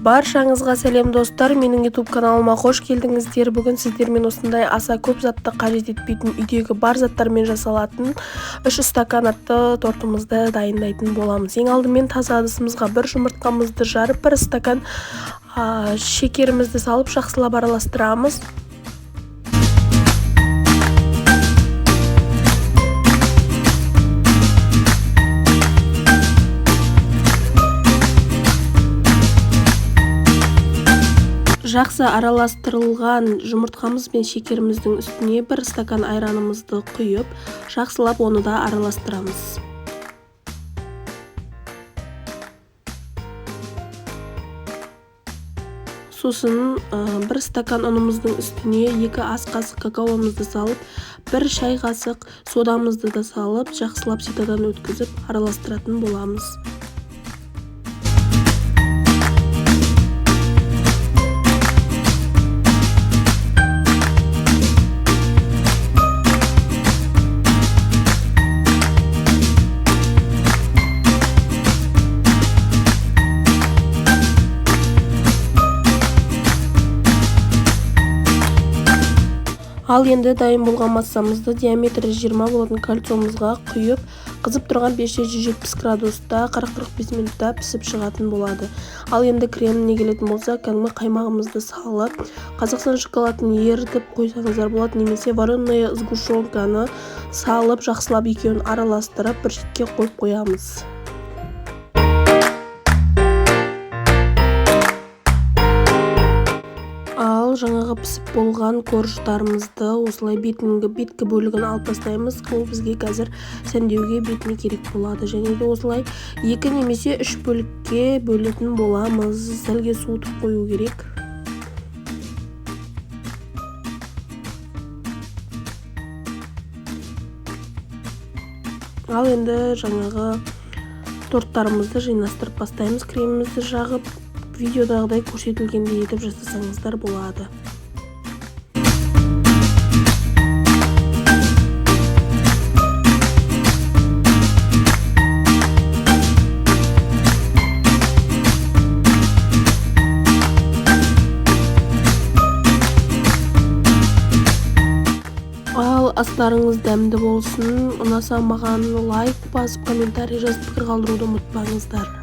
Баршаңызға сәлем достар, менің YouTube каналыма қош келдіңіздер. Бүгін сіздермен осындай аса көп затты қажет етпейтін, үйдегі бар заттармен жасалатын 3 стакан атты тортымызды дайындайтын боламыз. Ең алдымен таза ыдысымызға бір жұмыртқамызды жарып, бір стакан шекерімізді салып жақсылап араластырамыз. Жақсы араластырылған жұмыртқамыз бен шекеріміздің үстіне бір стакан айранымызды құйып, жақсылап оны да араластырамыз. Сосын бір стакан ұнымыздың үстіне 2 ас қасық какаомызды салып, бір шай қасық содамызды да салып, жақсылап ситадан өткізіп араластыратын боламыз. Ал енді дайын болған массамызды диаметрі 20 болатын кольцомызға құйып, қызып тұрған 570 градуста 40-45 минутта пісіп шығатын болады. Ал енді креміне келетін болса, кәдімгі қаймағымызды салып, Қазақстан шоколадын ерітіп қойсаңыздар болады, немесе вареная сгущенканы салып, жақсылап екеуін араластырып, бір шетке қойып қоямыз. Ал жаңағы пісіп болған коржтарымызды осылай беткі бөлігін алып тастаймыз. Ол бізге қазір сәндеуге бетіне керек болады. Және де осылай 2 немесе 3 бөлікке бөлетін боламыз. Сәлге суытып қою керек. Ал енді жаңағы торттарымызды жинастырып бастаймыз. Кремімізді жағып, видеодағыдай көрсетілгендей етіп жасасаңыздар болады. Ал астарыңыз дәмді болсын. Ұнаса маған лайк басып, комментарий жазып, пікір қалдыруды ұмытпаңыздар.